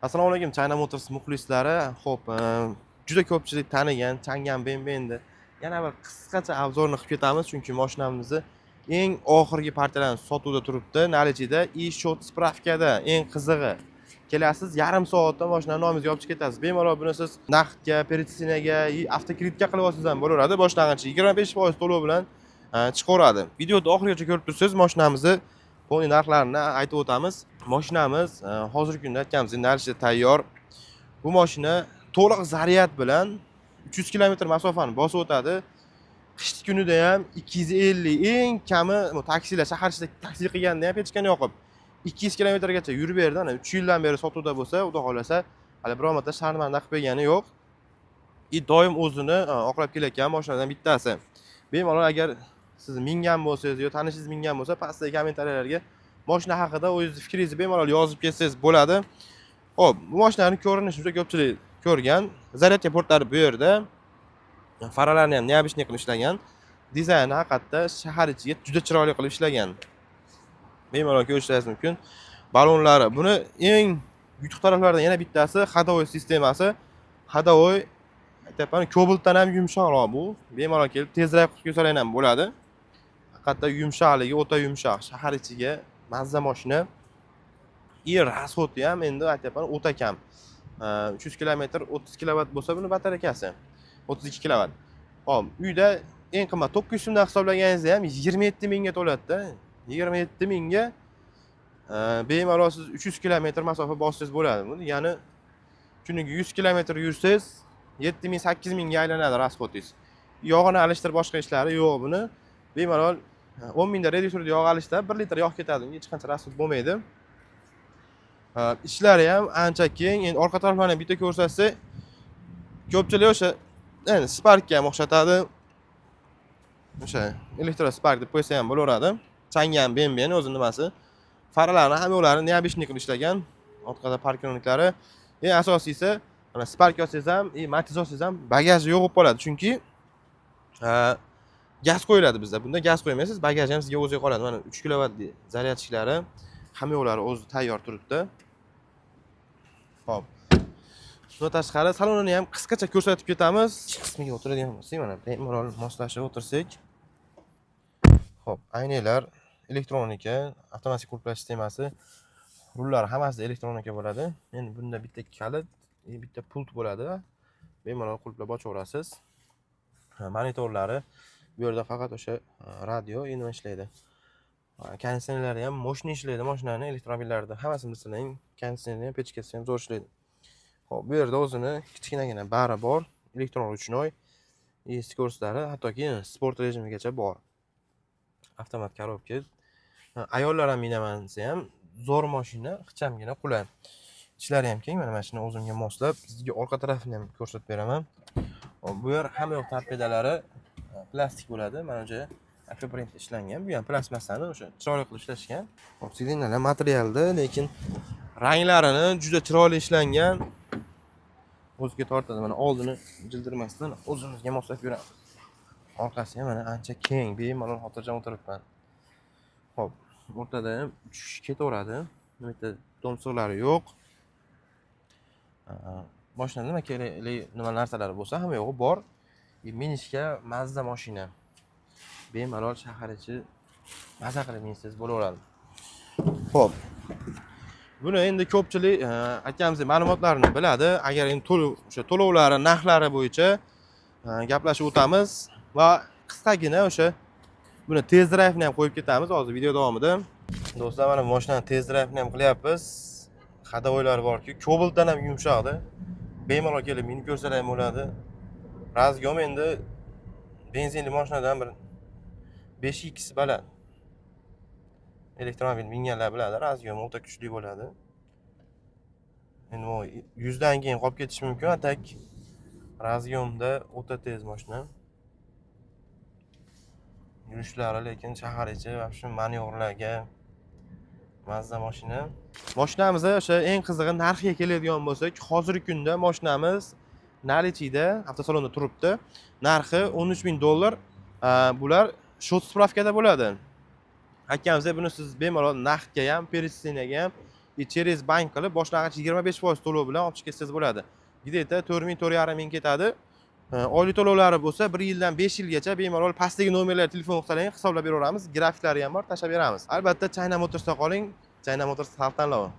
Assalomu alaykum, China Motors muxlislari. Xo'p, juda ko'pchilik tanigan Changan BMWni yana bir qisqacha обзор ni qilib ketamiz, chunki mashinamizni eng oxirgi partiyadan sotuvda turibdi. Наличие da и счет справка da eng qizig'i. Kelasiz, yarim soatda mashinani nomingizga olib chiqib ketasiz. Bemalol buni siz naqdga, перечисление ga и avtokreditga qilib olsangiz ham bo'laveradi. Boshlang'ich 25% to'lov bilan chiqaveradi. Videoni oxirigacha ko'rib tursangiz, mashinamizni полный narxlarini aytib o'tamiz. Mashinamiz hozirgi kunda aytganimizdek наличие da tayyor. Bu mashina to'liq zaryad bilan 300 kilometr masofani bosib o'tadi. Qish kunida ham 250 eng kami, bu taksilar shahar ichida taksi qilganda ham pechkani yoqib 200 kilometrgacha yurib berdi. Ana 3 yildan beri sotuvda bo'lsa, xudo xohlasa, hali biror marta sharmanda qilib qo'ygani yo'q. И doim o'zini oqlab kelayotgan mashinalardan bittasi. Bemalol agar siz mingan bo'lsangiz yo tanishingiz mingan bo'lsa, pastdagi kommentariyalarga mashina haqida o'zingizni fikringizni bemalol yozib ketsangiz bo'ladi. Xo'p, bu mashinaning ko'rinishi juda ko'pchilik ko'rgan. Zaryadka portlari bu yerda. Faralarni ham необычный qilib ishlagan. Dizayni haqiqatda shahar ichiga juda chiroyli qilib ishlagan. Bemalol ko'rishingiz mumkin. Balonlari. Buni eng yutuq taraflaridan yana bittasi ходовой sistemasi. Ходовой aytyapman, Cobaltdan ham yumshoqroq bu. Bemalol kelib tezroq qilib ko'rsalar ham bo'ladi. Haqiqatda yumshoqligi o'ta yumshoq. Shahar ichiga mazza mashina. И расход i ham endi aytyapman, o'ta kam. 300 kilometr 30 kilovat bo'lsa, buni batareykasi 32 kilovat. Xo'p, uyda eng qimmat 900 so'mdan hisoblaganingizda ham 27 mingga to'ladida. 27 mingga bemalol siz 300 kilometr masofa bossangiz bo'ladi. Bu degani kuniga 100 kilometr yursangiz 7 ming, 8 mingga aylanadi расход ingiz. Yog'ini alishtirib boshqa ishlari yo'q buni. Bemalol 10 mingda reduktorda yog' alishtirib 1 litr yog' ketadi. Unga hech qancha расход bo'lmaydi. Ichlari ham ancha keng. Endi orqa taraflarini bitta ko'rsatsak, ko'pchilik o'sha endi Sparkka ham o'xshatadi. O'sha elektro Spark deb qo'ysa ham bo'laveradi. Changan BMWni o'zi nimasi. Faralarni hamma yo'lari необычный qilib ishlagan. Orqada парктроник lari. Eng asosiysi, mana Spark olsangiz ham, и Matiz olsangiz ham bagaji yo'q bo'lib qoladi. Chunki gaz qo'yiladi bizda. Bunda gaz qo'ymaysiz, bagaj ham sizga o'ziga qoladi. Mana 3 kilovatli зарядчик lari, hamma yo'lari o'zi tayyor turibdi. Xo'p. Undan tashqari salonini ham qisqacha ko'rsatib ketamiz. Qismiga o'tiradigan bo'lsak, mana bemalol moslashib o'tirsak. Xo'p, aynalar elektronika, avtomatik qulflash sistemasi, rullar hammasida elektronika bo'ladi. Endi bunda bitta kalit, bitta pult bo'ladi. Bemalol qulflab ochaverasiz. Ha, monitorlari bu yerda faqat o'sha radio endi ishlaydi. Konditsionerlari ham мощный ishlaydi mashinani, elektromobillarda hammasini bilsalaring, konditsioner ham, pechkasi ham zo'r ishlaydi. Xo'p, bu yerda o'zini kichkinagina bari bor, elektron ручной и скорость lari hattoki sport rejimigacha bor. Avtomat коробка. Ayollar ham minaman desa ham zo'r mashina, ixchamgina, qulay. Ichlari ham keng, mana shuni o'zimga moslab, sizga orqa tarafini ham ko'rsatib beraman. Xo'p, bu yer hamma yoq torpedalari plastik bo'ladi. Mana o'sha akvaprint ishlangan. Bu ham plastmassani o'sha chiroyli qilib ishlashgan. Xo'p, сиденья lar materialda, lekin ranglarini juda chiroyli ishlangan. O'ziga tortadi. Mana oldini jildirmasdan o'zimizga moslab yuramiz. Orqasi ham mana ancha keng, bemalol xotirjam o'tiribman. Xo'p, o'rtada ham 3 kishi ketaveradi. Bu yerda domsiqlari yo'q. Mashinada nima kerakli nima narsalar bo'lsa, hamma yo'g'i bor. И minishga mazza mashina. Bemalol shahar ichi maza qilib minsangiz bo'laveradi. Xo'p. Buni endi ko'pchilik aytganimizdek ma'lumotlarni biladi. Agar endi to'lov, o'sha to'lovlari, narxlari bo'yicha gaplashib o'tamiz va qisqagina o'sha buni test drive'ni ham qo'yib ketamiz hozir video davomida. Do'stlar, mana mashinani test drive'ni ham qilyapmiz. Ходовой lari borki, Cobaltdan ham yumshoqda. Bemalol kelib minib ko'rsalar ham bo'ladi. Разгон endi benzinli mashinadan bir 5x baland. Elektromobil minganlar biladi, разгон o'ta kuchli bo'ladi. Endi bu 100 dan keyin qolib ketishi mumkin, а так разгон da o'ta tez mashina. Yurishlari lekin shahar ichi вообще manyovrlarga mazza mashina. Mashinamiz o'sha eng qizig'i narxiga keladigan bo'lsak, hozirgi kunda mashinamiz наличие da avtosalonda turibdi. Narxi 13 ming dollar. Bular счет справка da bo'ladi. Aytganimizdek, buni siz bemalol naqdga ham, перечисление ga ham И через bank qilib, boshlang'ich 25% to'lov bilan olib chiqib ketsangiz bo'ladi. Где-то 4 ming, 4,5 ming ketadi. Oylik to'lovlari bo'lsa 1 yildan 5 yilgacha bemalol pastdagi nomerlarga telefon qilsalaring, hisoblab beraveramiz. Grafiklari ham bor, tashlab beramiz. Albatta, China Motorsda qoling. China Motors xalq tanlovi.